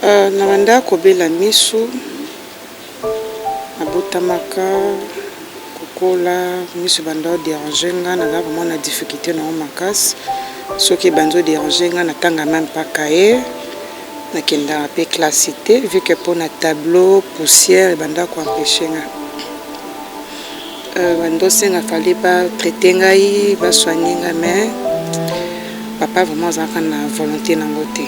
Na banda kobela misu, nabotamaka, kokola, misu ebanda o deranger nga, naza vraiment na difficulte na yango makasi. Soki ebandi o deranger nga, natanga meme pas cahier, nakendaka pe classe te vu que pona tableau, poussière ebanda ko empecher nga. Banda osenga fallait ba traiter ngai, ba soigner ngai mais papa vraiment azalaka na volonte nango te.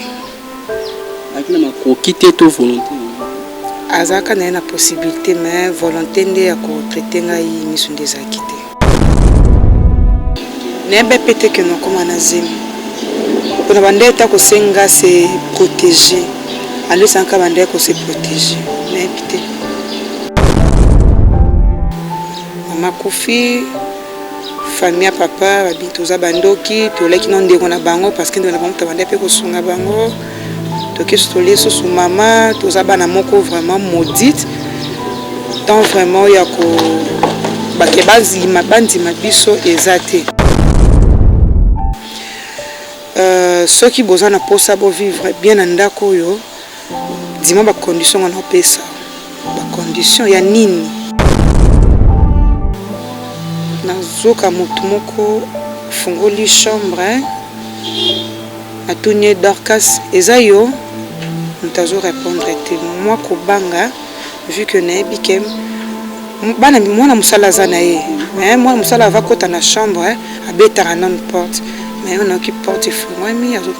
Azalaki na makoki te to volonte nango te? Azalaka na ye na possibilite mais volonte nde ya ko traiter ngai misu nde ezalaki te. Nayebaki pe te que nakoma na zemi pona bandaki ata kosenga se proteger alesaka bandaki ko se proteger nayebi te. Mama akufi. Famille ya papa babi toza ba ndoki tolaki na ndeko na bango parce que ndeko na bango tabanda pe kosunga bango toke tolie susu mama toza bana moko vraiment maudite temps vraiment ya ko bake bazima bandima biso eza te. Euh, soki boza na posa bo vivre bien na ndako oyo dima ba condition nga napesa Ba conditions ya nini? Nazoka mutu moko afungoli chambre natuni ye Dorcas eza yo? Mutu azo repondre te mua kobanga vu que nayebi ke bana mwana musala aza na ye mais mwana musala ava kota na chambre abetaka nanu porte mais nayoki porte efungwami azo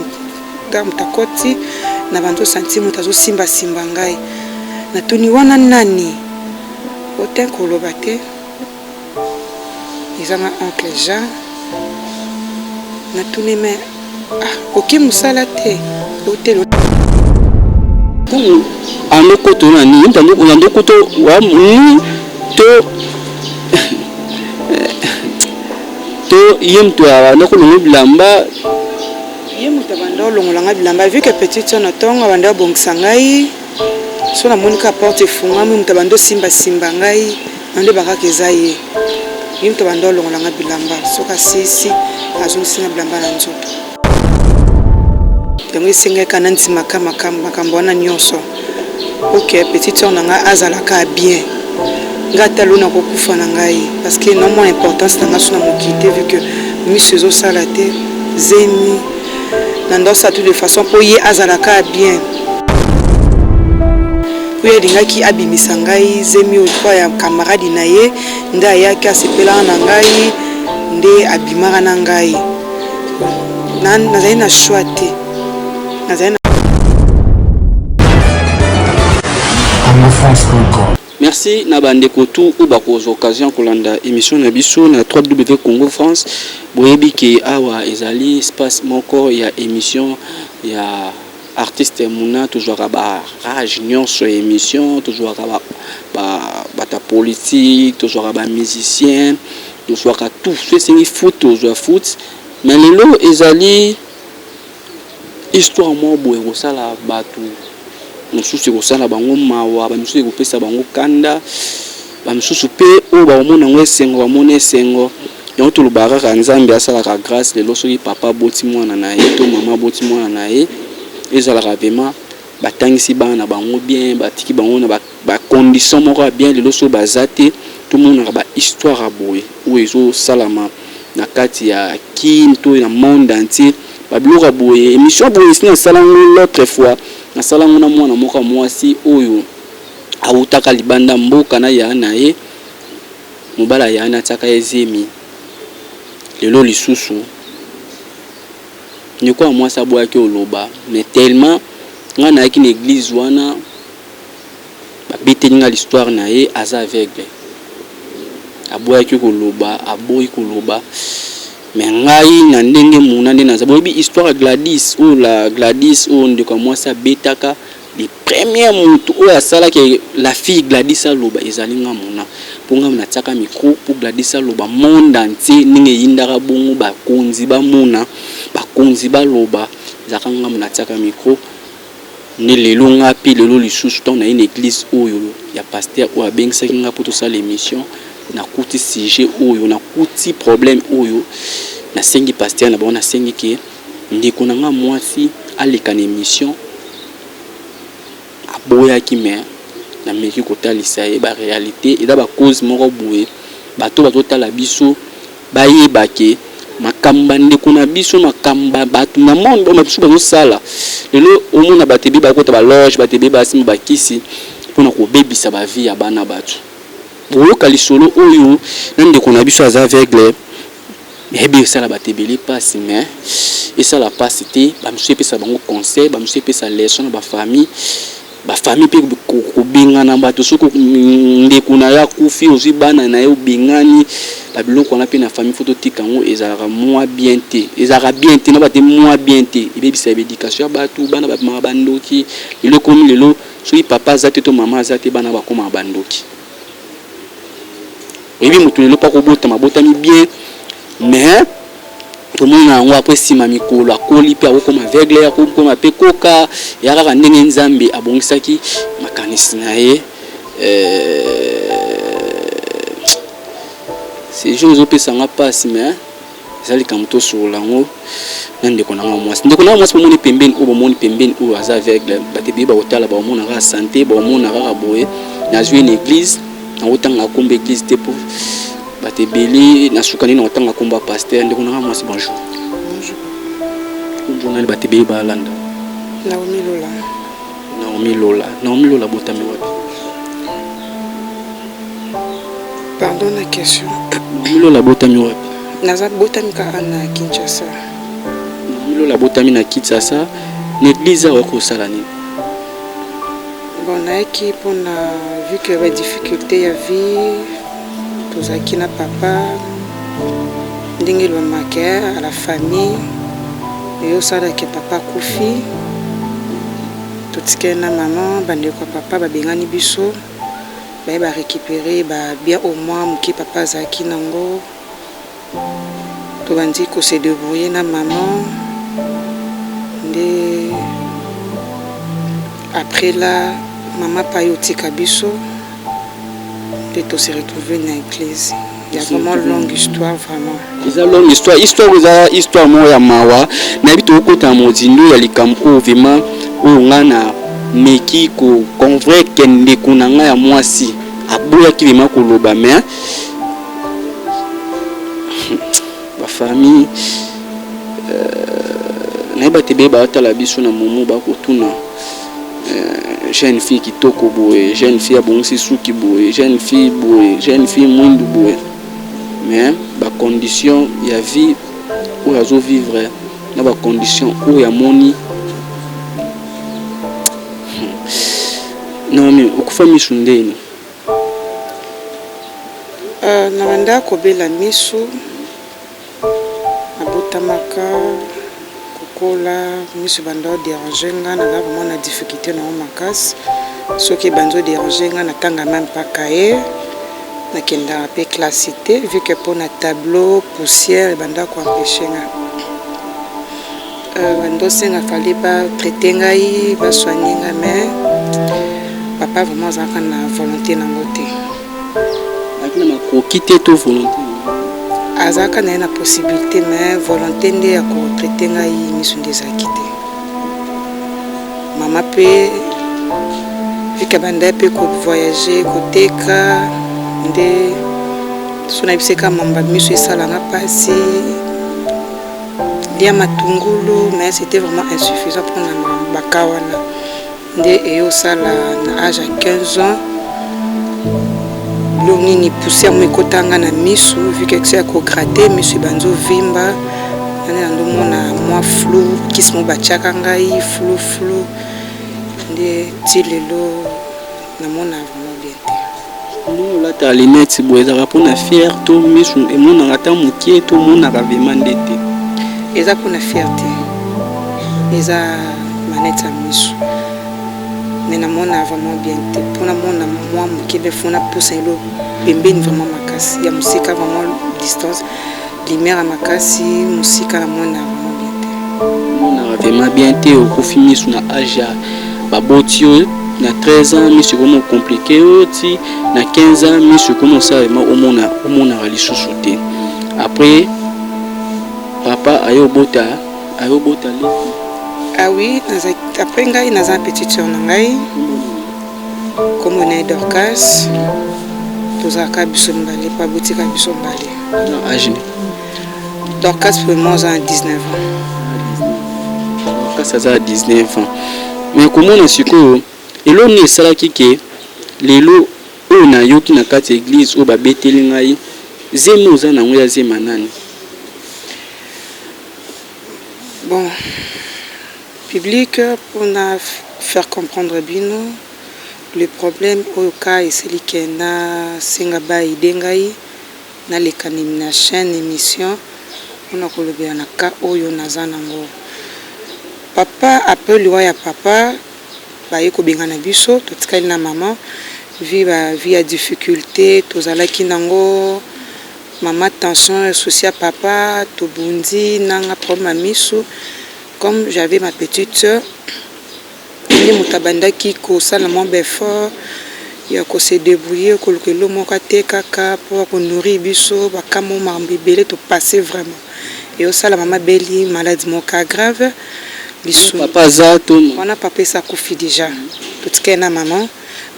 Tango moto akoti na bandi osentir moto azo simba simba ngai na tuni wana nani? Otin koloba te eza nga oncle Jean na tuni mais ah oke musala te ote Tango ando koto na nini ando ando koto wa ni to to ye moto abanda kolongo bilamba. Ye mutu abanda olongola ngai bilamba vu que petite soeur na tongo abanda obongisa ngai soki namoni kaka porte efungwami mutu abanda osimba simba ngai nayeba kaka eza ye ye mutu abanda olongola ngai bilamba soki asilisi azongisi ngai bilamba na nzoto yango esengaki kaka nandimaka makambo wana nionso. Ok petite soeur na ngai azala ka bien ngai ata lelo nako kufa na ngai parce que na mona importance na ngai so na mokili te vu que misu ezo sala te zemi na ndosa tout de façon po ye azala ka bien po ye alingaki abimisa ngai zemi oyo epa ya camarade na ye nde ayaki asepelaka na ngai nde abimaka na ngai nazali na choix te. Nazali na. Merci na ba ndeko tout oyo bakozwa occasion ya kolanda emission na biso na www.congofrance. Boyebi ke awa ezali espace moko ya emission ya artiste Muna, tozwaka ba rage nyonso ya emission, tozwaka ba ba bato ya politique, tozwaka ba musiciens, tozwaka tout. Soki esengi foot tozwa foot, mais lelo ezali Histoire moko boye ekosala batu mosusu ekosala bango mawa, ba misusu ekopesa bango kanda, ba misusu pe oyo bakomona yango esengo bamoni esengo. Yango tolobaka kaka Nzambe asalaka grace lelo soki papa aboti mwana na ye to mama aboti mwana na ye ezalaka vraiment batangisi bana na bango bien, batiki bango na ba conditions moko ya bien lelo soki baza te tomonaka ba histoire ya boye oyo ezosalama na kati ya kin to na monde entier ba biloko ya boye emission boye esi nasala yango l'autre fois nasala yango na mwana moko ya mwasi oyo awutaka libanda mboka na yaya na ye mobali ya yaya na atiaka ye zemi lelo lisusu ndeko ya mwasi aboyaki oloba mais tellement nga nayaki na eglise wana Ba beteli nga l'histoire na ye aza aveugle aboyaki koloba aboyi koloba mais ngai na ndenge muna nde naza boyebi histoire ya Gladys oyo la Gladys oyo ndeko ya mwasi abetaka le premier mutu oyo asalaki la fille Gladys aloba ezali nga muna po nga natiaka micro po Gladys aloba monde entier ndenge eyindaka bongo bakonzi bamona bakonzi baloba ezalaka nga natiaka micro. Nde lelo nga pe lelo lisusu tango naye na eglise oyo ya pasteur oyo abengisaki nga po tosala emission nakuti sujet oyo nakuti problème oyo nasengi pasteur na bango nasengi ke ndeko na nga muasi aleka na emission. Aboyaki mais nameki kotalisa ye ba realite eza ba cause moko boye bato bazotala biso bayeba ke makambo ba ndeko na biso makambo bato na monde oyo biso bazosala lelo. Omona bato ebele bakota ba loge, bato ebele basimba bakisi mpona kobebisa ba vie ya bana bato. Boyoka lisolo oyo na ndeko na biso aza aveugle. Nayebi esala bato ebele mpasi, mais esala mpasi te. Bamisusu epesa bango conseil, bamisusu epesa leçon na ba famille. Ba famille mpe kobengana bato, soki ndeko na yo akufi, ozwi bana na ye, obengani babiloko wana mpe na famille, faut totika yango. Ezalaka mwa bien te, ezalaka bien te na bate, mwa bien te. Ebebisa ba éducation ya bato, bana babimaka bandoki. Lelo ekomi lelo, soki papa aza te to mama aza te, bana bakomaka bandoki. Oyebi moto lelo mpo akobotama, abotami bien, mais tomona yango après nsima mikolo akoli mpe akokoma aveugle, akokoma mpe koka ya kaka ndenge Nzambe abongisaki makanisi na ye. Séjour ezopesanga mpasi, mais eza likambo tosolola yango na ndeko na nga mwasi. Ndeko na nga mwasi, bomoni pembeni oyo, bomoni pembeni oyo aza aveugle. Bato ebele bakotala, baomona kaka santé, baomona kaka boye. Nazwi na église, nakotanga kombo église te mpo bato ebele na suka nini, nakotanga kombo ya pasteur. Ndeko na nga mwasi, bonjour. Bonjour. Bonjour nani? Bato ebele balanda. Naomi Lola. Naomi Lola. Naomi Lola, botami wapi? Pardon na question. Naomi Lola, botami wapi? Naza botami kaka na Kinshasa. Naomi Lola, botami na Kinshasa. Na église awa kosala nini? Bon, nayaki mpona vu que ba difficulté ya vie, tozalaki na papa ndenge elobamaka à la famille, eyosalaki papa akufi, totikali na mama. Bandeko ya papa babengani biso, baye ba récupérer ba bien au moins moke papa azalaki nango. Tobandi kose débrouiller na mama nde. Après là, mama pa ye otika biso nde tose retrouver na église. Il y a vraiment longue histoire, vraiment. Eza longue histoire, histoire eza histoire moko ya mawa. Nayebi tokokota na mozindo ya likambo oyo. Vraiment, oyo ngai na meki ko convaincre ndeko na ngai ya mwasi, aboyaki vraiment koloba, mais ba famille nayeba te. Beye baotala biso na momo, bakotuna jeune fille kitoko boye, jeune fille abongisi suki boye, jeune fille boye, jeune fille mwindu boye, mais ba condition ya vie oyo azovivre na ba condition oyo amoni. Naomi, okufa misu ndeni? Na banda kobela misu, nabotamaka, kokola, miso banda odéranger nga. Naza vraiment na difficulté nango makasi. Soki ebandi odéranger nga, natanga même pas cahier, nakendaka mpe classe te, vu que mpona tableau, poussière ebanda koempêcher nga. Bando osenga fallait batraiter ngai, basoigner nga, mais papa vraiment azalaka na volonté nango te. Azalaki na makoki te to volonté? Azalaka na ye na possibilité, mais volonté nde ya kotraiter ngai miso nde ezalaki te. Mama mpe, vu que banda mpe kovoyager, koteka nde so nayebiseka mamba miso esalanga mpasi, lia matungulu, mais c'était vraiment insuffisant mpona baka wana. Nde eyosala na âge ya 15 ans, biloko nini, poussière mo ekotanga na misu, vu que ya kogratter misu ebandi ovimba nani, nandomona mwa flou, kisi mo batiaka ngai flou flou, nde ti lelo namona vraiment bien te. Ndenge olata lunette boye, ezalaka mpona fierté to misu emonaka ata mokie to omonaka vraiment nde te? Eza mpona fierté, eza manete ya misu, mais namona vraiment bien te. Mpona mona mwa moke mpe fona pusa elo pembeni vraiment makasi ya mosika, vraiment distance, lumière ya makasi, mosika, namona vraiment bien te. Omonaka vraiment bien te. Okufi misu na âge ya baboti yo na 13 ans, misu ekomi compliqué oyo ti na 15 ans, misu ekomi osala vraiment omona, omonaka lisusu te. Après papa aye obota, aye obota leki? Ah oui, après ngai naza petite sœur na ngai. Kombo na ye Dorcas. Tozalaka biso mibale mpo abotika biso mibale. Na age nini? Dorcas pour moi aza na 19 ans. Dorcas aza na 19 ans. Mais komona sikoyo eloko nini esalaki ke lelo oyo nayoki na kati ya eglise oyo babeteli ngai zemi oza na yango ya zema nani? Bon, public, mpona faire comprendre bino le problème oyo ka esali ke nasenga baaider ngai naleka na chaîne émission mpona kolobela na ka oyo naza nango. Papa, après liwa ya papa, baye kobengana biso, totikali na mama. Vie ba vie ya difficulté tozalaki nango. Mama tension, souci ya papa, tobundi nanga problème ya misu. Comme j'avais ma petite sœur nde moto abandaki kosala mwa baeffort ya kose débrouiller, koluka elo moko atekaka mpo akonourrir biso. Bakamo makambo ebele topasse vraiment. Eyosala mama beli maladie moko grave lisu. Papa aza to? Wana papa esi akufi déjà, totikali na mama.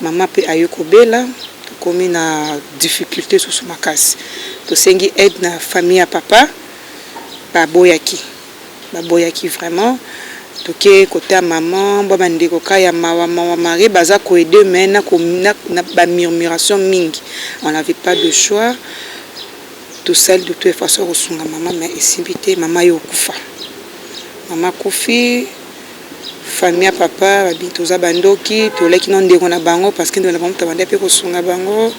Mama mpe aye kobela, tokomi na difficulté susu makasi. Tosengi aide na famille ya papa, baboyaki, baboyaki vraiment. Toke kota mama bwa bandeko ka ya mawa mawa mari baza koaider, mais na bamurmuration mingi. On n'avait pas de choix, tosali de toute façon kosunga mama, mais esimbi te. Mama ye okufa, mama akufi. Famille ya papa babi toza bandoki, tolaki na ndeko na bango parce que ndeko na bango tabanda mpe kosunga bango.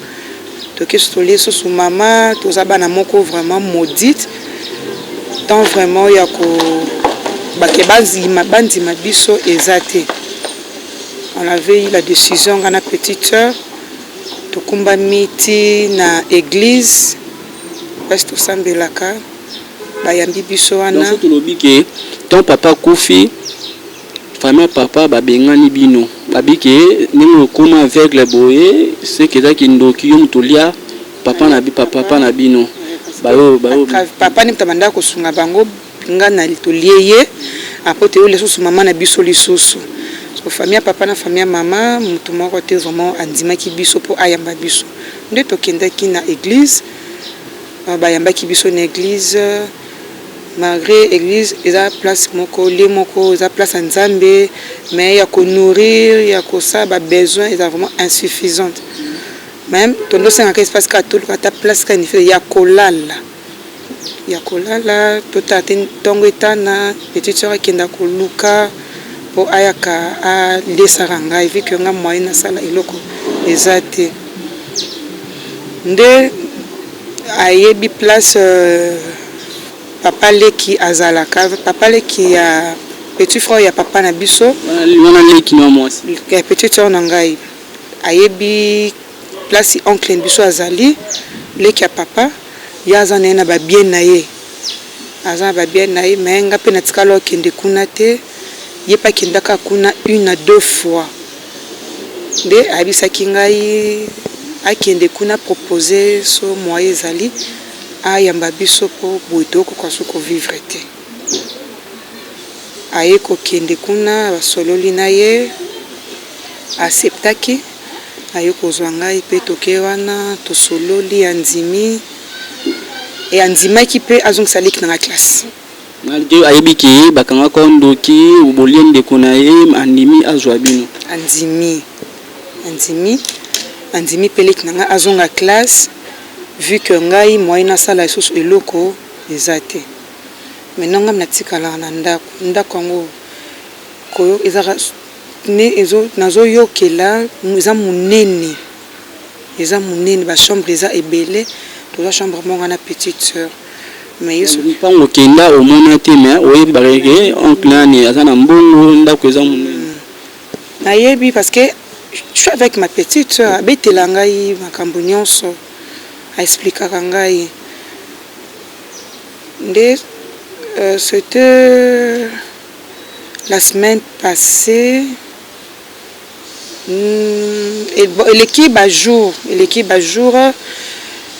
Toke tolie susu mama, toza bana moko vraiment maudite tant vraiment ya ko bake bandima, bandima biso eza te. On avait eu la décision, nga na petite sœur, tokumbami ti na église place tosambelaka, bayambi biso wana. Donc tolobi ke tant papa akufi, famille ya papa babengani bino, babi ke ndenge okóma aveugle boye, seke ezaki ndoki, yo moto olia papa na papa na bino bayo bayo. Papa nde moto abandaka kosunga bango, nga na tolie ye. Après toyoli lisusu mama na biso lisusu. So famille ya papa na famille ya mama, motu moko te vraiment andimaki biso mpo ayamba biso. Nde tokendaki na église, bayambaki biso na église. Malgré église eza place moko lie moko, eza place ya Nzambe, mais ya konourrir, ya kosala babesoin eza vraiment insuffisante. Même tondosengaka espace kaka, toluka ata place kaka nife ya kolala, ya kolala, totala te ntongo etana. Petite sœur akenda koluka mpo ayaka alesaka ngai, vu que nga moyen nasala eloko eza te. Nde ayebi place papa leki azalaka, papa leki ya petit frère ya papa na biso. Wana leki na mwasi? Ya petite sœur na ngai. Ayebi place oncle na biso azali, leki ya papa. Ye aza na ye na babien na ye, aza na babien na ye, mais nga mpe natikala okende kuna te. Ye mpe akendaka kuna une à deux fois. Nde ayebisaki ngai akende kuna propose so moyen ezali ayamba biso, mpo boye tokoka so kovivre te. Aye kokende kuna, basololi na ye, acceptaki, aye kozwa ngai mpe toke wana, tosololi, andimi e andimaki mpe azongisa leki na nga classe. Malgré ayebi ke bakangaka ndoki, bolie ndeko na ye, andimi azwa bino? Andimi, andimi, andimi mpe leki na ngai azonga classe, vu que ngai moyen nasala lisusu eloko eza te. Maintenant ngai natikalaka na ndako, ndako yango koyo ezaka ne nazoyokela eza monene, eza monene, bachambre eza ebele. Toza chambre moko na petite sœur, mais ye Mpango okenda omona te, mais oyebi bakeke oncle nani aza na mbongo, ndako eza monene. Nayebi parce que je suis avec ma petite sœur, abetela ngai makambo nyonso, aexplikaka ngai. Nde c'était la semaine passée, bon, eleki bajour, eleki bajour.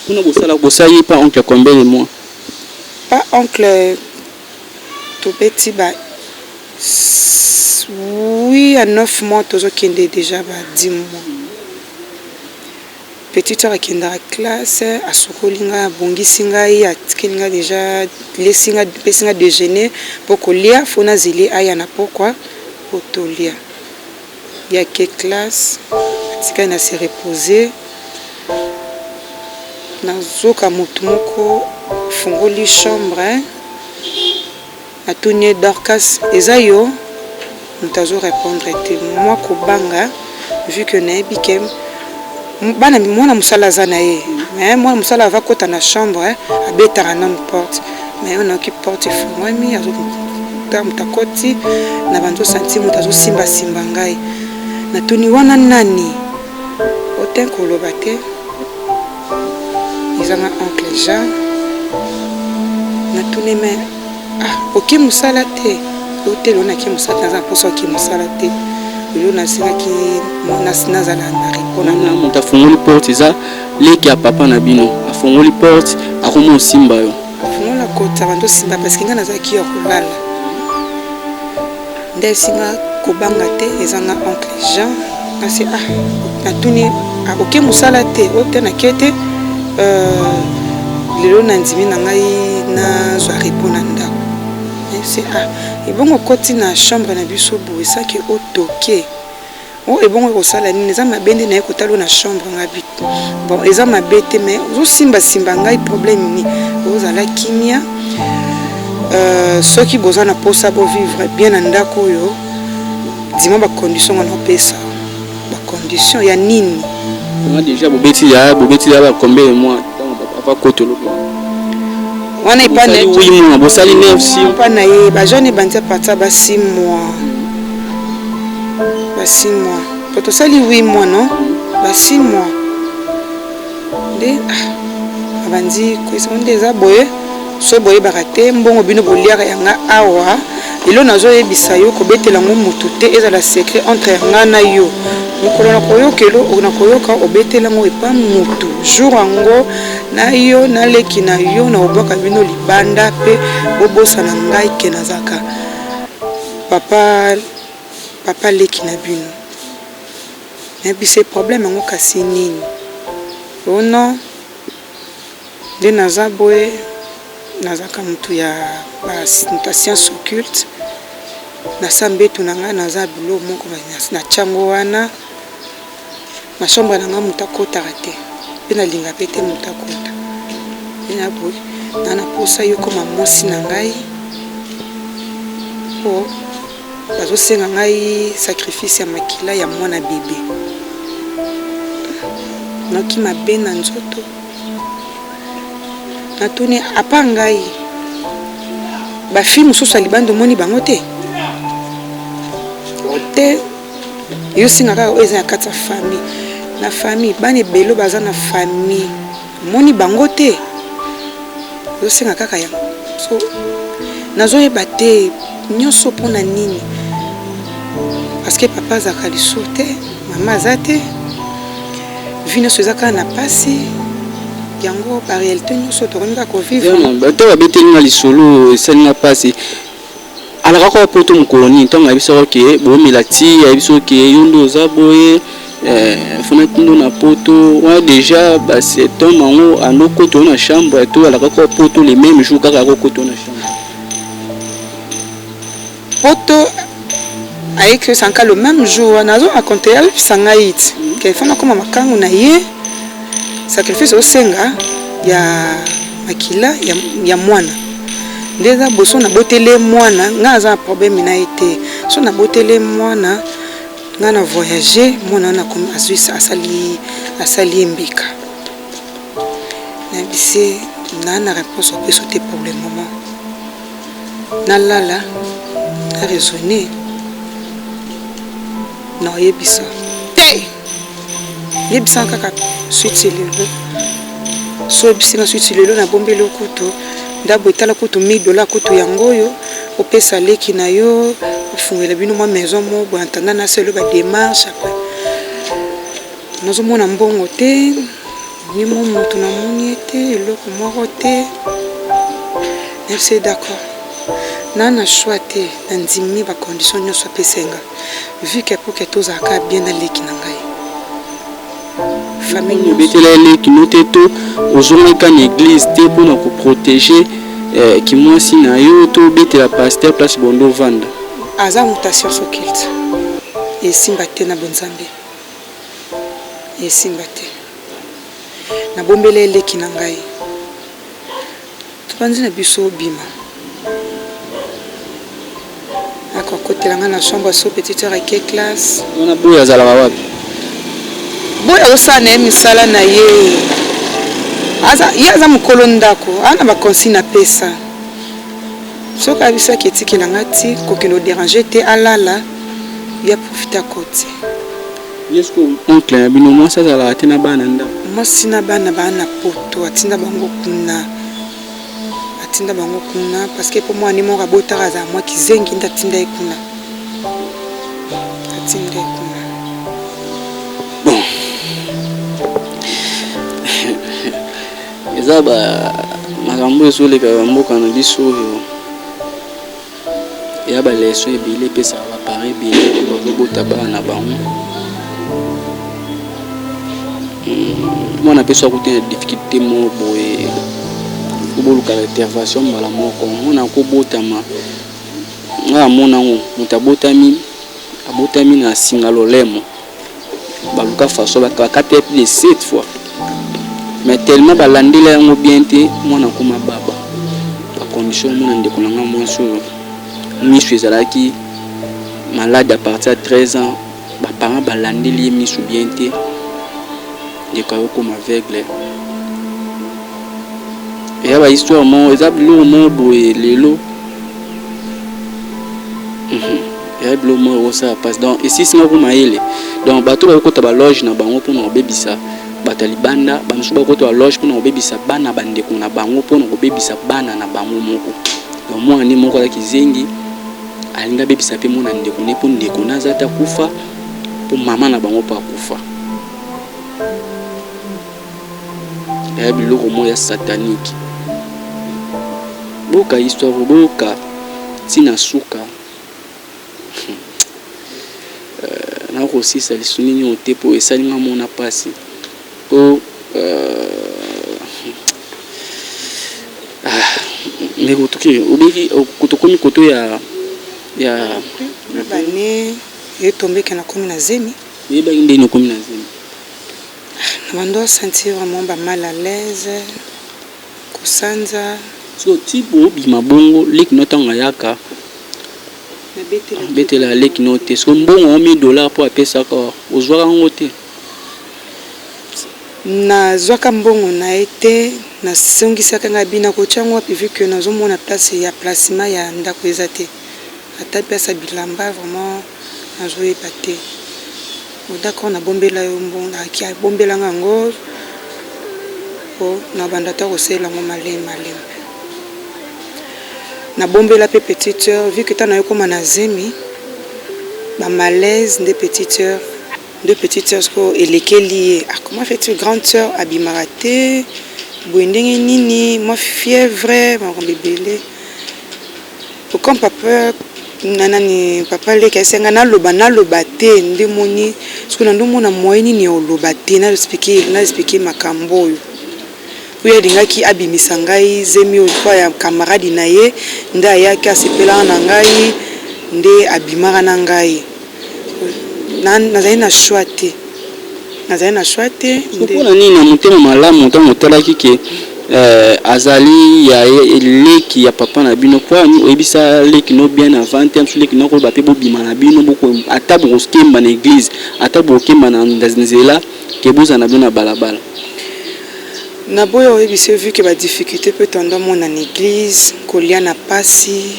Kuna bosala, bosali pa oncle combien de mois? Pa oncle tobeti ba 8 à 9 mois, tozokende déjà ba 10 mois. Petite soeur akendaka classe, asukoli ngai, abongisi ngai, atikeli ngai deja, lesi ngai, apesi ngai dejeuner po kolia, faut nazeli aya na pokwa po tolia. Ye ake classe, atikali na se reposer, nazoka motu moko afungoli chambre, natuni ye: "Dorcas, eza yo?" Moto azo répondre te. Mwa kobanga, vu que nayebi ke bana, mwana mosala aza na ye, mais mwana mosala ava kota na chambre, abetaka nanu porte. Mais oyo nayoki porte efungwami, azota, moto akoti na banzo sentir moto azosimbasimba ngai. Natuni: "Wana nani?" Ote koloba te, ezanga oncle Jean. Natuni: "Mais ah, oke mosala te?" "Ote, lelo nake mosala te, naza na mposa oke mosala te. Lelo nasengaki nazala na repos." Na moto afungoli porte eza leki ya papa na bino. Afungoli porte, akoma osimba yo? Afungola kota, bando osimba, parce que ngai nazalaki ya kolala. Nde esinga kobanga te, ezanga oncle Jean. Kasi ah, natuni: "Oke mosala te?" "O te, nake te. Lelo nandimi na ngai nazwa repos na ndako." Se ah, ebongo okoti na chambre na biso boye saki otoke o, ebongo ekosala nini? Eza mabe nde naye kotala na chambre nga bi? Bon, eza mabe te, mais ozosimbasimba ngai, problème nini? Ozala kimia. Soki boza na mposa bovivre bien na ndako oyo, dima bacondition nga naopesa. Bacondition ya nini? Nga déjà bobeti ya ba combien de mois ntango ava kota olobi? Wana epa na 8 mois, bosali 9, 6? Epa na ye bajeune ebandi à partir ba 6 mois, ba 6 mois, po tosali 8 mois, non, ba 6 mois nde. Ah, abandi koyesa nde eza boye. So boyebaka te, mbongo bino boliaka yanga awa, lelo nazoyebisa yo, kobetela yango motu te, ezala secret entre nga na yo. Mokolo nakoyoka, nakoyoka obetela yango epa motu, jour yango na yo naleki na yo na obwaka bino libanda, mpe bobosana ngai ke nazalaka papa, papa leki na bino. Nayebisa problème yango kasi nini? O non, nde naza boye, nazalaka motu ya moto ya science occulte. Nasa mbeto na ngai, naza bilo moko natyango wana na chambre na ngai, moto akotaka te, mpe nalinga mpe te moto akota. Nde na boye na na posa yo koma mwasi na ngai, mpo bazosenga ngai sacrifice ya makila ya mwana bebe. Noki mabe na nzoto. Natuni: "Apa ngai, bafille mosusu ya libanda omoni bango te?" "Te, yosinga kaka oyo eza na kati ya famille. Na famille, bana ebele baza na famille, omoni bango te? Yosenga kaka yango." So nazoyeba te nyonso mpona nini, parce que papa azalaka lisusu te, mama aza te, vie nyonso eza kaka na pasi. Yango baréalité nyonso tokomi kaka kovivre. Te, babeteli nga lisolo, esali nga mpasi. Alaka kaka poto mokolo nini? Ntango ayebisaka ke bomela ti, ayebisi ke yo nde oza boye, fona tindo na poto wana, déjà baseptembre yango andokota oyo na chambre to alaka kaka poto le même jour kaka akokota oyo na chambre? Poto ayeki osanka le même jour wana, azo raconte, ayebisa ngai ti ke fana koma makangu na ye, sacrifice osenga ya makila ya mwana. Nde eza boso naboteli mwana, ngai aza na problème na ye te. So naboteli mwana, ngai na voyage, mwana wana azwi, asali ye mbeka. Nayebisi naa na réponse opesa te pour le moment. Nalala, na raisonne, na oyebisa te. Yebisanga kaka suite lelo. So oyebisinga suite lelo, nabombeli yo kutu ndabo, etala kutu 1000 $ kutu yango oyo opesa leki na yo, ofungela bino mwa maison mo boye, antanda naselo badémarche. Après nazomona mbongo te, ni mo motu namoni ye te, eloko moko te. Nayebisi: "D'accord, na choix te, nandimi bacondition nyonso apesenga, vu ke po ke tozalaka bien na leki na ngai." Famille nyonso. Obetela ye leki no te to ozongaka na église te mpona koprotéger kimwasi na yo, to obetela pasteur place bondo ovanda? Aza moto ya science occulte, esimba te na bonzambe, esimba te. Nabombela eleki na ngai, tobandi na biso obima, akokotela ngai na chambre. So petite sœur ake classe. Wana boyo azalaka wapi? Boyo azosala na ye misala na ye. Ye aza mokolo ndako, aa na baconsigne apesa. Soki ayebisaki etikela nga ti kokende odéranger te, alala, ye aprofite akoti. Ye siko oncle na bino mwasi azalaka te na bana ndako? Mwasi na bana baa na Poto, atinda bango kuna, atinda bango kuna parce que mpo mwana moko abotaka azala mwa kizengi, nde atinda ye kuna, atinda ye kuna. Bon, eza ba makambo ezoleka bamboka na biso oyo, eya baleçon ebele epesaka baparents ebele oyo bazobota bana na bango. Mwana mpe so akuti na difficulté moko boye, oboluka intervention mbala moko. Mwana akobotama, nga amona yango, moto abotami, abotami na singa lolemo, baluka façon bakata ye plus de sept fois, mais tellement balandela yango bien te, mwana akoma baba bacondition. Mona ndeko na nga mwasi oyo, miso ezalaki malade à partir ya 13 ans, baparent balandeli ye miso bien te, ndeko ayokoma aveugle. Eya bahistoire moko, eza biloko moko boye lelo, eya biloko moko ekosala mpasi. Donc esisinga ko mayele. Donc bato bakokota baloge na bango mpona kobebisa bato ya libanda, bamosusu bakokota baloge mpona kobebisa bana bandeko na bango, mpona kobebisa bana na bango moko. Donc mwana nde moko azalaki zengi, alingi abebisa mpe mwana ndeko ne, mpo ndeko na aza te akufa, mpo mama na bango mpo akufa. Eya biloko moko ya satanique. Boyoka histoire, boyoka ntina suka. Nakosisa lisu nini oyo te, mpo esalinga mona mpasi, mpo ndeko toki obiki, tokomi koto ya Bane etombeki, nakomi na zemi. Oyebaki ndeni okomi na zemi? Na bando sentir vraiment ba mal à l'aise, kosanza. So ti bobima bongo, leki no ntango ayaka, betela leki no te? So mbongo yango 1000 $ mpo apesaka, ozwaka yango te? Nazwaka mbongo na ye te. Nasongisaka ngai bina kotia yango wapi, vu que nazomona place ya placement ya ndako eza te, ata place ya bilamba, vraiment nazoyeba te. D'accord, nabombela yo mbongo, abombelanga yango po na banda ta kosalela yango malemi malemi. Nabombela mpe petite sœur, vu que ntango nayokóma na zemi, bamalaise nde petite sœur, nde petite sœur sikoyo elekeli ye. Ah, comment fait grande sœur abimaka te boye, ndenge nini, mwa fièvre, makambo ebele. Comme papa na nani, papa leki asenga naloba, naloba te. Nde moni soki nandomona moyen nini ya oloba te, na expliquer makambo oyo oyo alingaki abimisa ngai zemi oyo mpo ya camarade na ye. Nde ayaki, asepelaka na ngai, nde abimaka na ngai. Nazali na choix te, nazali na choix te. Mpona nini na motema malamu, ntango otalaki ke azali ya leki ya papa na bino, po oyebisa leki no bien avant te? Mosu leki no koloba mpe bobima na bino, ata bokokemba na église, ata bokokemba na nzela, ke bozala na bino na balabala. Naboya oyebisa yo, vu ke badifficulté mpe tondo mona na église, kolia na pasi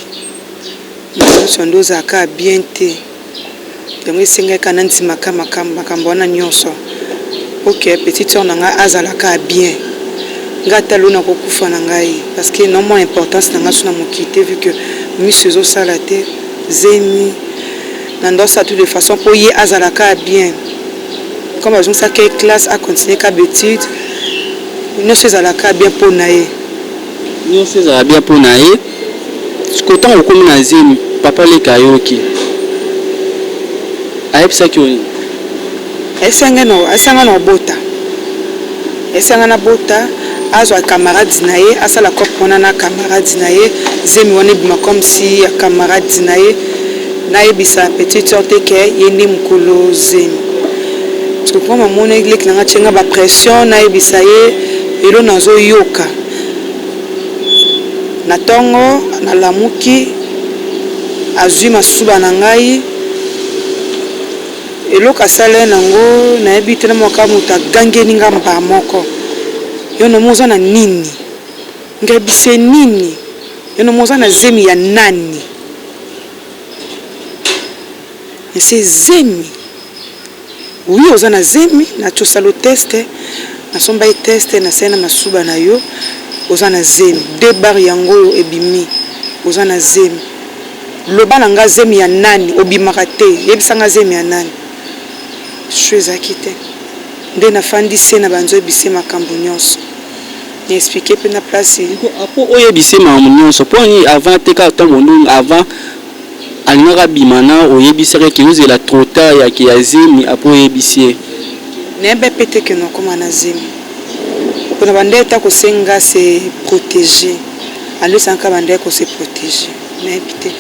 nyonso, nde ozalaka bien te. Yango esengaki nandimaka makambo wana nyonso. Ok, petite sœur na ngai azalaka bien, ngai ata lelo nakokufa na ngai, parce que naomona importance na ngai so na mokili te, vu que miso ezosala te, zemi na ndosala toutes les façons mpo ye azalaka bien. Comme azongisaki classe, acontinue ka baétude, nyonso ezalaka bien mpo na ye. Nyonso ezala bien mpo na ye. Siko ntango okomi na zemi, papa leki ayoki, ayebisaki yo nini? Ayebisanga na obota. Esanga nabota, azwa camarade na ye, asala cope wana na camarade na ye, zemi wana ebima comme si ya camarade na ye. Nayebisa petite sœur te ke ye nde mokolo zemi, parce que comme amoni leki nanga tienga bapression, nayebisa ye elo nazoyoka na ntongo. Nalamuki, azwi masuba na ngai. Eloko asala ye nango nayebi te. Na mwaka moto agangeli nga mbaa moko: "Yo nomo oza na nini?" Ngayebise nini? "Yo nomo oza na zemi ya nani?" Ese zemi, oui, oza na zemi. Nati osala test, nasomba ye test, nasali na masuba na yo, oza na zemi. Deux barres yango oyo ebimi, oza na zemi. Loba na nga, zemi ya nani? Obimaka te, yebisanga zemi ya nani. Shu ezalaki te nde nafandi se na banzoyebise makambo nyonso, na expliquer mpe na place. Apo oyebise makambo nyonso, mpo ani avant te? Kaka ntango ndongo avant alingaka bima na oyebisaka ke ozela trop tard yake ya zemi, apo oyebisi ye? Nayeba mpe te ke nakóma na zemi, mpona banda eta kosenga se protéger, alosaka banda kose protéger, nayebi te.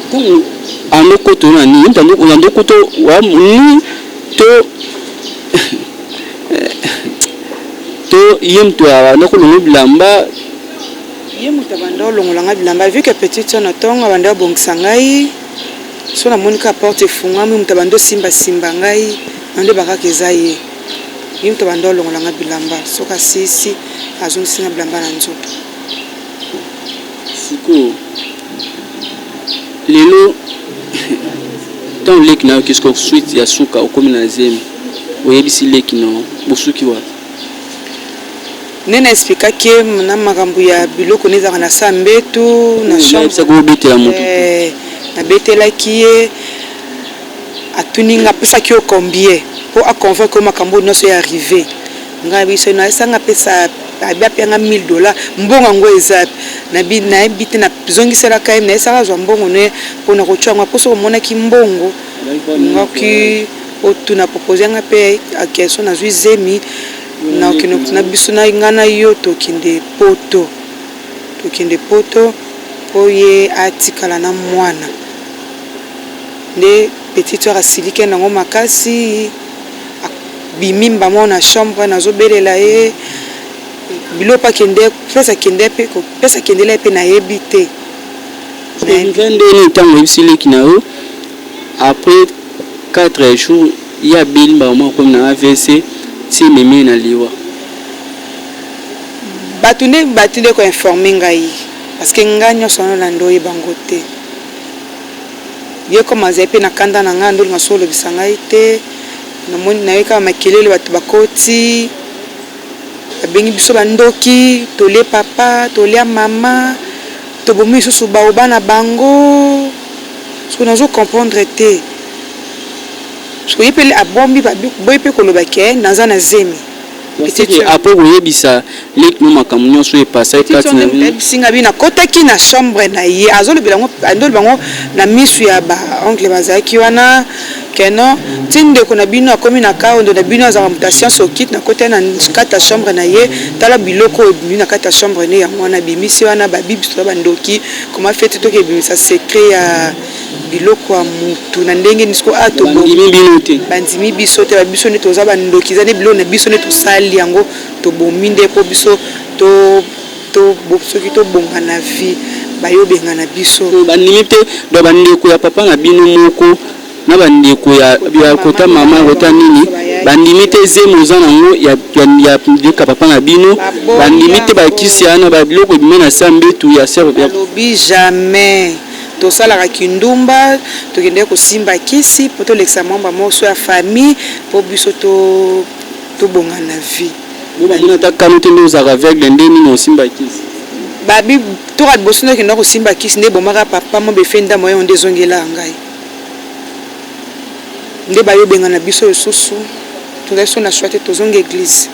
Ntango andokoto na nini, andokoto ni to ye moto abanda kolongo bilamba? Ye moto abanda olongolanga bilamba, vu que petite sœur na ntongo abanda obongisa ngai. So namoni kaka porte efungwami, moto abanda osimbasimba ngai na nde bakaka eza ye. Ye moto abanda olongolanga bilamba, soki asisi, azongisinga bilamba na nzoto. Sikoyo lelo, ntango leki na yo kisko suite ya suka okomi na zemi, oyebisi leki na yo, bosuki wapi? Nde na expliquaki ye na makambo ya biloko nde ezalaka na sa mbetu na chambre. Oyebisaki obetela motu? Nabetelaki ye. Atuni nga: "Apesaki yo combien mpo aconvaincre yo makambo oyo nyonso ya arrivé?" Ngai biso nayesanga apesa, abi apianga 1000 $. Mbongo yango eza nabi, nayebi te. Nazongiselaka ye, nayesaka azwa mbongo ne mpona kotia yango, mpo soki omonaki mbongo ngaki otuna propose yanga mpe question. Nazwi zemi, nakende na biso na ngai na yo, tokende Poto, tokende Poto mpo ye atikala na mwana. Nde petite sœur asiliki nango makasi, abimi mbamo na chambre. Nazobelela ye biloko akende place, akende mpe place akendela ye mpe nayebi te. Ndeni ntango oyebisi leki na yo, après 4 jours ye abeli mbala moko, akomi na AVC, ti ememi ye na liwa. Bato nde bato nde koinformer ngai, parce que ngai nyonso wana olanda oyebango te. Ye koma azali mpe na kanda na ngai, ndolinga so olobisa ngai te. Namoni naye kaka makelele, bato bakoti, babengi biso bandoki, tolie papa, tolia mama, tobomi lisusu baoba na bango. Soki nazo comprendre te, soki ye mpe abombi boyi mpe koloba ke naza na zemi. Apo koyebisa leki no makambo nyonso oyo epasaki kati na bino? Bisinga bi nakotaki na chambre na ye, azolobela yango, andoloba yango na misu ya baoncle bazalaki wana keno ti ndeko na bino akomi na kaondo na bino, azalaka moto ya science okite. Nakotaki na kati ya chambre na ye, tala biloko oyo ebimi na kati ya chambre ne. Yango wana abimisi wana, babi biso toza bandoki. Koma feti toki ebimisa secret ya biloko ya mutu na ndenge nini? Siko a bandimi bino te? Bandimi biso te, babiso nde toza bandoki, eza nde biloko na biso nde tosali yango, tobomi nde mpo biso to soki tobonga na vie, bayobenga na biso. Bandimi te. Donc bandeko ya papa na bino moko na bandeko ya kota mama, kota nini, bandimi te zemi oza nango ya leka papa na bino? Bandimi te bakisi wana, babiloko ebima na sa mbetu ya ser? Balobi jamais tosalaka kindumba, tokendeki kosimba kisi mpo tolekisa mwamba moso ya famille mpo biso tobonga na vie. Bo bamona ata kano te nde ozalaka aveugle, nde nini osimba kisi? Babi toka liboso nde okenda kosimba kisi nde ebomaka papa mo befe ndambo yango nde ezongela ngai, nde bayobenga na biso lisusu. Tozali so na choix te, tozonga église,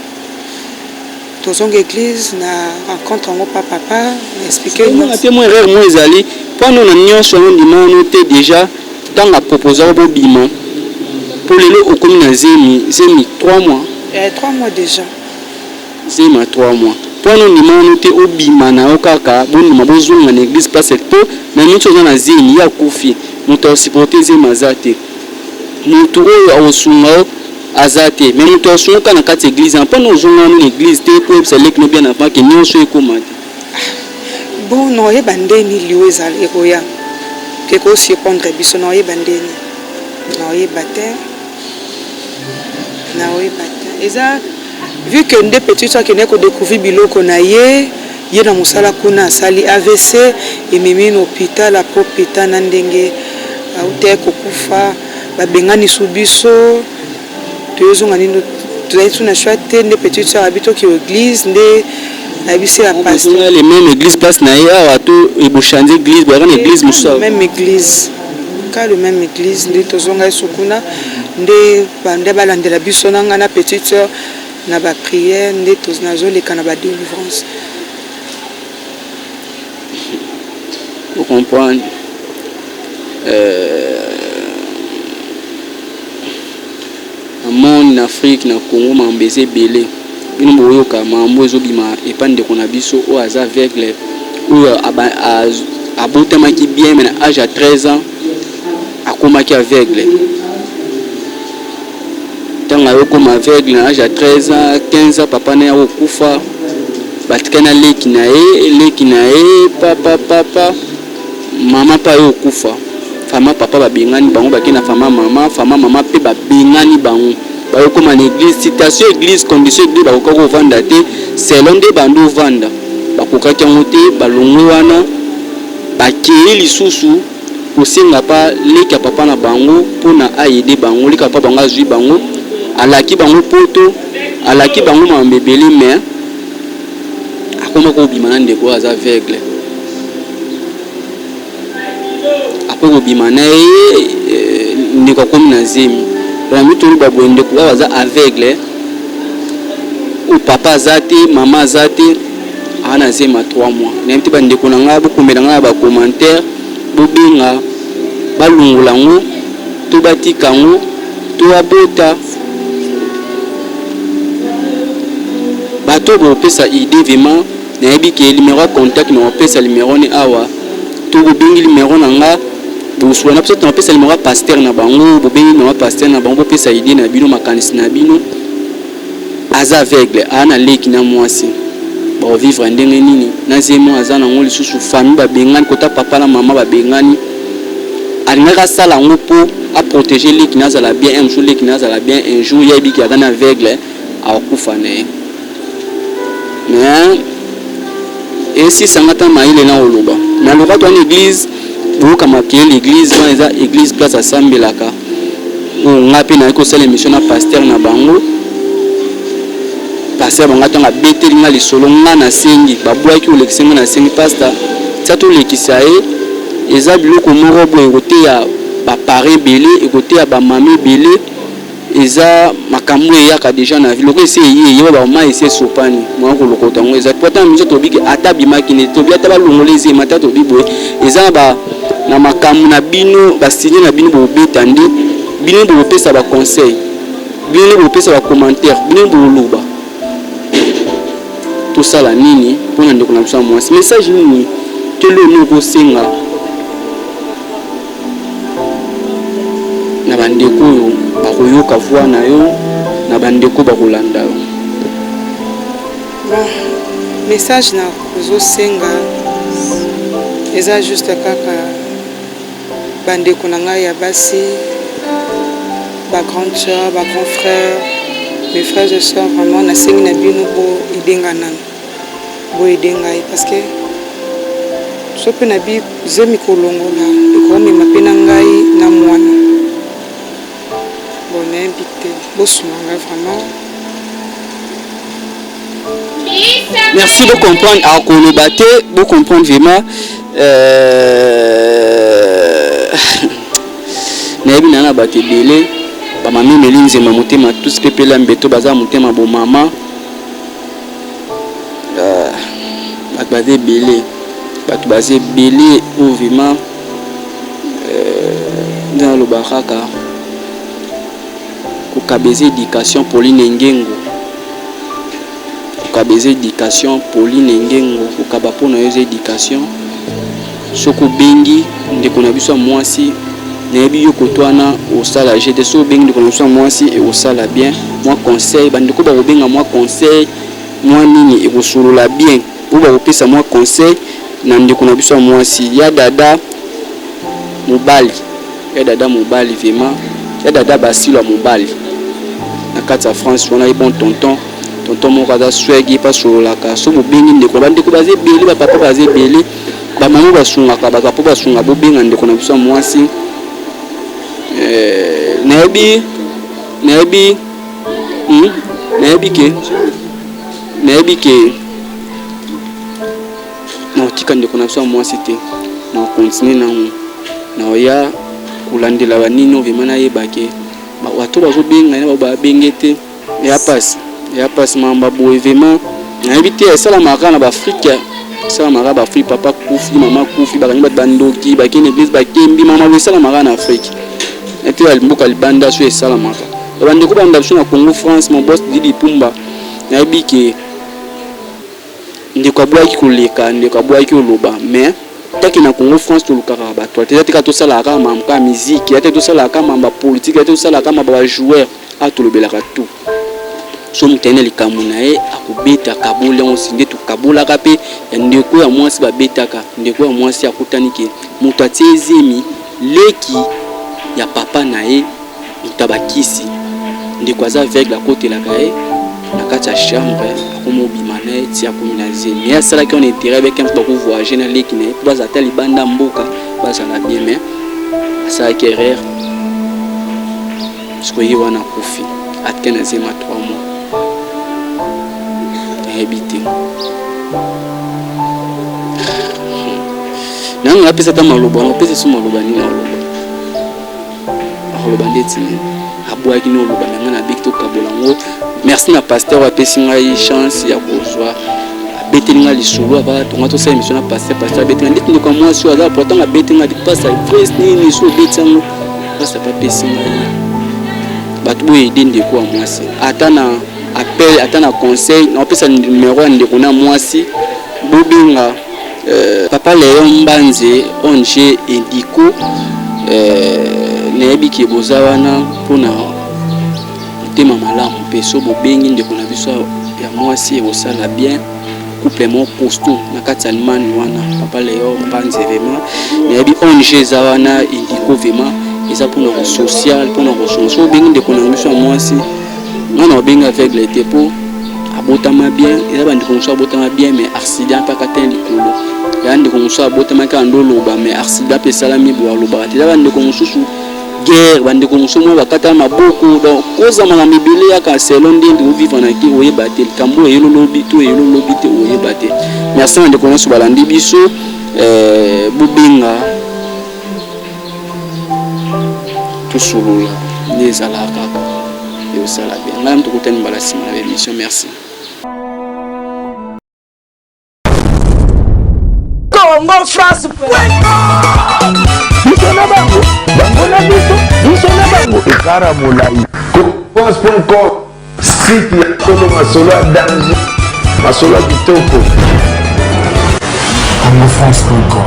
tozonga église na rencontre yango pa papa na expliquer. Omona te mwa erreur mo ezali mpona na nyonso yango, ndima wana te. Déjà ntango aproposaka bobima, mpo lelo okomi na zemi, zemi 3 mois. 3 mois déjà. Zemi ya 3 mois po wana ondima nanu te obima na yo kaka bondima bozonga na eglise place po na minute oza na zemi ye akufi mutu ako supporte zemi aza te mutu oyo akosunga yo aza te mais mutu akosunga yo kaka na kati ya eglise wana pona ozonga nanu na eglise te po oyebisa leki no bien avant ke nionso ekoma te. Bon nakoyeba ndeni liwa ezali ekoya eko surprendre biso nakoyeba ndeni nakoyeba te nakoyeba te eza vu que nde petit akendaki ko decouvrir biloko na ye ye na mosala kuna asali avc ememi na hôpital après hôpital na ndenge autaki kokufa babengani su biso toyozonga nini tozali su na choix te nde petite soeur abi toki église nde nayebisi ya pasteur le même église place na ye awa to ebochange église boyaka na église mosusu même église ka le même église nde tozonga ye kuna nde bande balandela biso na ngai na petite soeur na baprière nde nazoleka na badelivrance. Ocomprendre euh, na monde na Afrique na Congo makambo eza ebele bino boyoka makambo ezobima epa ndeko na biso oyo aza aveugle oyo abotamaki bien mais na age ya 13 ans akomaki aveugle Tango aye okoma aveugle na age ya 13 ans 15 ans papa naye akokufa batikali na leki na ye leki na ye papa papa mama pe aye okufa fama papa babengani bango bake na fama mama fama mama pe babengani bango baye okoma na eglise situation eglise condition eglise bakoka kovanda te selon nde bando ovanda bakokaki yango te balongwe wana bakei lisusu kosenga pa leki ya papa na bango pona a aider bango, leki ya papa bango azui bango alaki bango poto alaki bango makambo ebele mais akoma ko bima na ndeko oyo aza aveugle apres kobima na ye ndeko akomi na zemi donc mi toloba boye ndeko oyo aza aveugle oyo papa aza te mama aza te Aza na zemi ya 3 mois nayebi te ba ndeko na nga bokomela nga na ba commentaire bobenga balongola yango to batika yango to abota bato oyo bokopesa idee vraiment nayebi ke numero ya contact nakopesa numero ne awa to bobengi numero na nga bosolola na biso nakopesa numero ya pasteur na bango bobengi numero ya pasteur na bango bopesa idee na bino makanisi na bino. Aza aveugle aza na leki na muasi bako vivre ndenge nini na zemi oyo aza nango lisusu famille ba bengani kota papa na maman ba bengani alingaki asala yango po a proteger leki na azala bien un jour leki na azala bien un jour ye ayebi ke aza na aveugle akokufa na ye mais esisa nga ata mayele na koloba mais aloka to wana eglise boyoka makelele eglise wana eza eglise place asambelaka Oyo nga pe nayaki kosala emission na pasteur na bango, pasteur bango tango abeteli nga lisolo nga nasengi babwaki kolekisa nga nasengi pasta tia tolekisa ye eza biloko moko boye ekoteya ba parents ebele ekoteya ba mama ebele eza makambo eyaka dejà na vie lokola esi eye eye ba mayi esi esopani moyen kolokota yango eza te po ata na miso tolobi ke ata abimaki nde tolobi ata balongola ezemi ata tolobi boye eza na ba na makambo na bino ba signe na bino bokobeta nde bino nde bokopesa ba conseil bino nde bokopesa ba commentaire bino nde bokoloba tosala nini mpona ndeko na biso ya mwasi message nini to eloko nini okosenga na bandeko oyo bakoyoka voix na yo na bandeko bakolanda yo? Bon, message na kozosenga eza juste kaka bandeko na ngai ya basi, ba grande soeur, ba grand frère, mes frères et soeurs, vraiment nasengi na bino bo aider nga nanu, bo aider ngai parce que soki mpe nabi zemi kolongola ekomema mpe na ngai na mwana. Bon nayebi te, bosunga ngai vraiment. Merci bo comprendre akoloba te bo comprendre vraiment euh... nayebi na na bato ebele bamamemeli nzemba motema tous pepela mbeto baza motema bomama euh, bato baza ebele bato baza ebele oyo vraiment euh, nde naloba kaka kokaba eza education Pauline Ngengo. Kokaba eza education. Pauline Ngengo, kokaba mpo na yo eza education. Soki obengi ndeko na biso ya mwasi, nayebi yo koto wana osala je te. Soki obengi ndeko na biso ya mwasi, ekosala bien. Mwa conseil, bandeko bakobenga, mwa conseil, mwa nini, ekosolola bien po bakopesa mwa conseil na ndeko na biso ya mwasi ya dada mobali, ya dada mobali vraiment, ya dada basilo ya mobali na kati ya France wana. Ye bon tonton, tonton moko aza swag, ye mpe asololaka. So bobengi ndeko, bandeko baza ebele, bapapa baza ebele, bamama basungaka, bato mpo basunga. Bobenga ndeko na biso ya mwasi. Nayebi ke nakotika ndeko na biso ya mwasi te, na continuer nango, naoya kolandela banini oyo vraiment nayeba ke bato bazobenga ye na babenge te. Eya pasi, eya pasi, makambo ya boye vraiment nayebi te. Esalamaka kaka na baAfrike, esalamaka baAfrike. Papa kufi, mama kufi, bakangi bato bandoki, bakende église, bakembi mama boye. Esalamaka na Afrike ete ya mboka libanda. So esalamaka, bandeko banda biso na Congo France. Mon boss Didi Pumba, nayebi ke ndeko abwaki koleka, ndeko abwaki oloba, mais taki na Congo France tolukaka bato te. Eza te kaka tosalaka kaka makambo kaka musique, eza te tosalaka kaka makambo ya politique, eza te tosalaka kaka makambo ya bajoueur. Awa tolobelaka tout. So moto aye na likambo na ye, akobeta, kaboli yango. Si nde tokabolaka mpe ya ndeko ya mwasi, babetaka ndeko ya mwasi, akutani ke moto atie zemi, leki ya papa na ye, moto abakisi. Ndeko aza aveugle, akotelaka ye na kati ya chambre, akoma obima na ye ti akomi na zemi. Ye asalaki wana intérêt abeki moto bakovoyage na leki na ye mpo bazala ta libanda mboka, bazala bien, mais asalaki erreur. Sikoyo ye wana akufi, atike na zemi ya 3 mois. Nayebi te nanu napesa ata maloba, napesa so maloba nini? Aloba, akoloba ndeti nini? Abwaki ni oloba na ngai, nabiki tokabola yango. Merci na pasteur oyo apesi ngai chance ya kozwa, abeteli ngai lisolo. Ava tonga tosala émission na pasteur, pasteur abeti ngai ndeti ndeko ya mwasi oyo aza pourtant, abeti ngai pasa prise nini. So obeti yango, pasteur apesi ngai bato boyo ede ndeko ya mwasi, ata na appel, ata na conseil. Naopesa numero ya ndeko na mwasi, bobenga papa Léon Mbanze, ONG Indiko. Nayebi ke boza wana mpona motema malamu, mpe so bobengi ndeko na biso ya mwasi, ekosala bien. Couple moko costaud na kati ya Allemagne wana, papa Léon Mbanze vraiment, nayebi ONG eza wana Indiko, vraiment eza mpona kosocial, mpona kosunga. So obengi ndeko na biso ya mwasi, nga na obengi aveugle te mpo abotama bien. Eza bandeko mosusu abotama bien, mais accident mpe akatani likolo. Eza ndeko mosusu abotama kaka nde oloba, mais accident mpe esalami boye, alobaka te. Eza bandeko mosusu guerre, bandeko mosusu mwa bakata maboko. Donc koza makambo ebele yaka selon ndenge ovivre na ki oyeba te likambo oyo eyelolobi to eyelolobi te, oyeba te. Merci na ndeko nyonso balandi biso. Bobenga, tosolola nde ezalaka kaka, eosala bien. Ngai na tokutani mbala nsima na baémission. Merci. Congo France. Biso na bango, bango na biso, biso na bango, ekara molai. France.com, site ya solo, masolo ya danger, masolo ya kitoko. congofrance.com.